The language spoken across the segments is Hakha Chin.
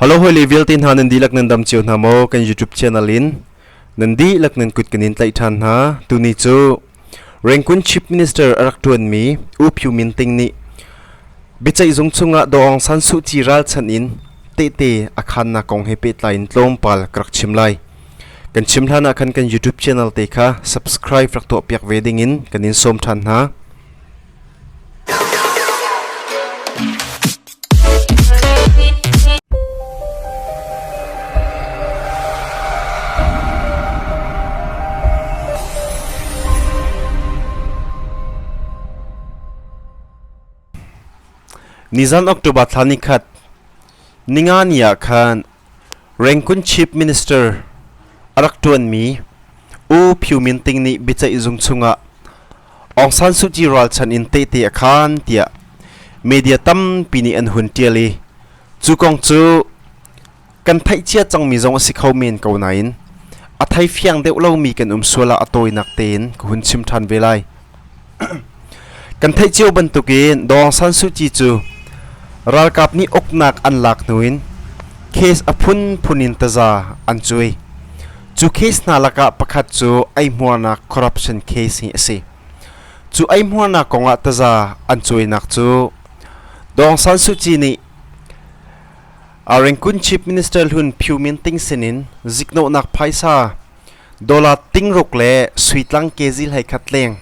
Hello hawile vialte hna nan dihlak nan dam cio hna maw kan YouTube channel in nan dihlak nan kut kan in tlaih ṭhan hna tuni cu Rangoon Chief Minister a rak ṭuanmi U Phyu Min Ting nih biaceih zung chungah Daw Aung San Suu Kyi ralchanh in tehte a khannak kong he pehtlai in tlawmpal ka rak chim lai. Kan chim hlan ah khan kan YouTube channel te kha subscribe rak tuahpiak ve ding in kan in sawm ṭhan hna. Nizan October thla ni khat ninga ni ah khan Rangoon Chief Minister a rak ṭuanmi U Phyu Min Ting nih biaceih zung chungah Aung San Suu Kyi ralchan in tehte a khaan tiah media tampi nih an hun ṭial i cu kong cu kan theih cia cangmi zong a si kho men ko nain a thei fiang deuh lomi kan um sual ah a tawinak tein ka hun chim ṭhan ve lai. Kan theih cio bantukin Daw Aung San Suu Kyi cu ralkap nih uknak an lak hnu in case a phunphun in taza an cuai. Cu case hna lakah pakhat cu eihmuarnak corruption case hi a si. Cu eihmuarnak kongah taza an cuainak cu Daw Aung San Suu Kyi nih Rangoon Chief Minister hlun Phyu Min Ting sinin ziknawhnak phaisa Dollar tingruk le suitlang kezi 11 leng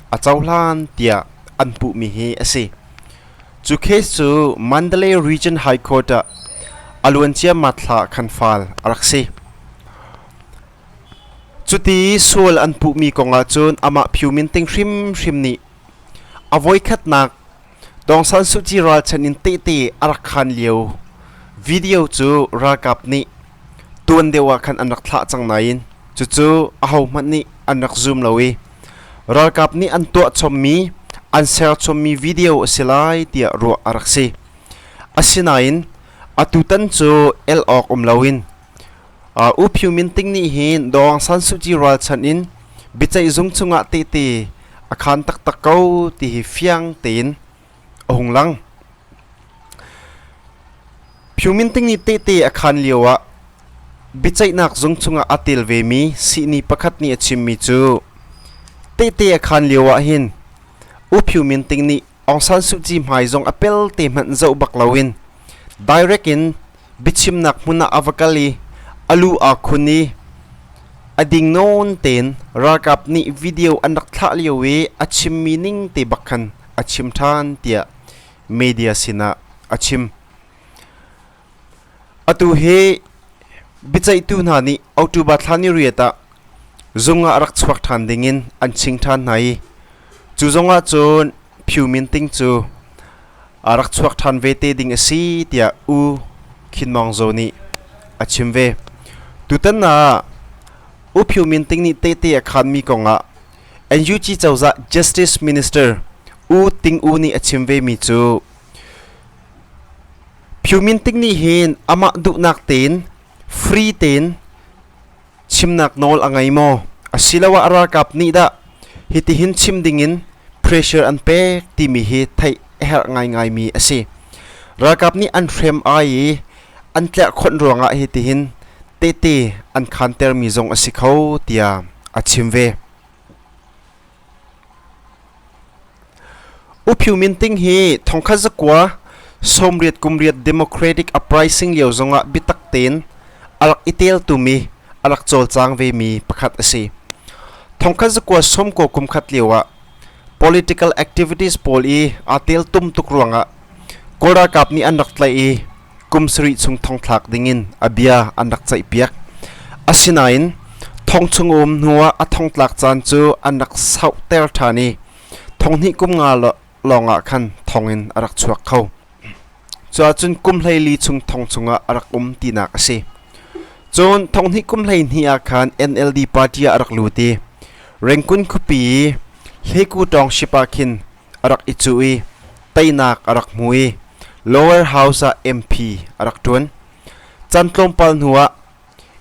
a cohlan tiah an puhmi hi a si. Cu case cu Mandalay Region High Court ah a luancia mathla khan fal a rak si. Cuti sual an puhmi kongah cun amah Phyu Min Ting hrimhrim nih a voikhatnak Daw Aung San Suu Kyi ralchan in tehte a rak khan lio video cu ralkap nih tuan deuh ah khan an rak thlah cang nain cucu ahohmanh nih an rak zum lo i ralkap nih an tuah chommi an ser chommi video a si lai tiah ruah a rak si. Asinain atutan cu el awk um loin U Phyu Min Ting nih hin Daw Aung San Suu Kyi ralchanh in biaceih zung chungah tehte a khaan taktak ko ti hi fiang tein a hung lang. Phyu Min Ting nih tehte a khaan lio ah biaceihnak zung chungah aa tel vemi sihni pakhat nih a chimmi cu tehte a khaan lio ah hin U Phyu Min Ting nih Aung San Suu Kyi hmai zong a pelte hmanh zoh bak loin direct in biachimnak hmun ah a va kal i a lu aa khun i a ding nawn tein ralkap nih video an rak thlah lio i a chimmi ning te bak khan a chim ṭhan tiah media sinah a chim. Atu hi biaceihtu hna nih October thla ni riat ah zung ah rak chuak ṭhan dingin an ching ṭhan hna i cu zongah cun Phyu Min Ting cu a rak chuak ṭhan ve te ding a si tiah U Khin Maung Zaw nih a chim ve. Tutan ah U Phyu Min Ting nih tehte a khaanmi kongah NUG cozah Justice Minister U Ting U nih a chim vemi cu Phyu Min Ting nih hin amah duhnak tein free tein chimnak nawl a ngei maw asiloah a ralkap nih dah hitihin chim dingin pressure an pek timi hi theih a herh ngaingaimi a si. Ralkap nih an hrem ai i an tlerhkhonh ruangah hitihin tehte an khantermi zong a si kho tiah a chim ve. U Phyu Min Ting hi thongkhat zakua 80 kum riat Democratic Uprising lio zongah biatak tein a rak i teltumi a rak cawlcang vemi pakhat a si. Thongkhat zakua 90 kum khat lio ah political activities pawl i aa teltum tuk ruangah Kawl ralkap nih an rak tlaih i kum sarih chung thongthlak dingin a bia an rak ceihpiak. Asinain thong chung um hnuah a thongtlak caan cu an rak sauhter ṭhan i thonghnih kum nga lawngah khan thongin a rak chuak kho. Cuahcun kum 14 chung thong chungah a rak um tinak a si. Cun thonghnih kum 12 ah khan NLD party ah a rak lut i Rangoon khuapi i Hleku Township ah khin a rak i cuh i teinak a rak hmu i Lower House ah MP a rak ṭuan. Caan tlawmpal hnuah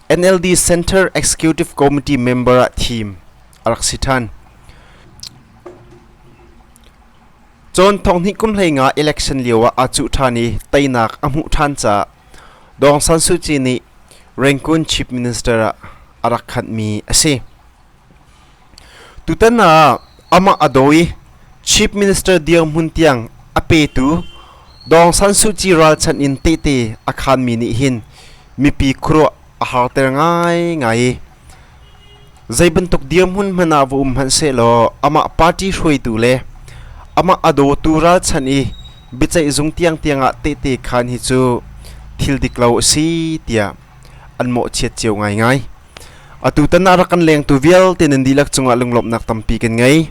NLD Center Executive Committee member ah thim a rak si ṭhan. Cawn 2000 kum 15 election lio ah aa cuh ṭhan i teinak a hmuh ṭhan caah Daw Aung San Suu Kyi nih Rangoon Chief Minister ah a rak khanhmi a si. Tutan ah amah a daw i Chief Minister dirhmun tiang a petu Daw Aung San Suu Kyi ralchanh in tehte a khaanmi nih hin mipi khuaruah a harter ngaingai i zei bantuk dirhmun hmanh ah va um hmanh sehlaw amah party hruaitu le amah a dawtu ralchanh i biaceih zung tiangtiang ah tehte khaan hi cu thil dik lo a si tiah an mawhchiat cio ngaingai. Atutan ah rak kan lengtu vialte nan dihlak cungah lunglawmhnak tampi kan ngei.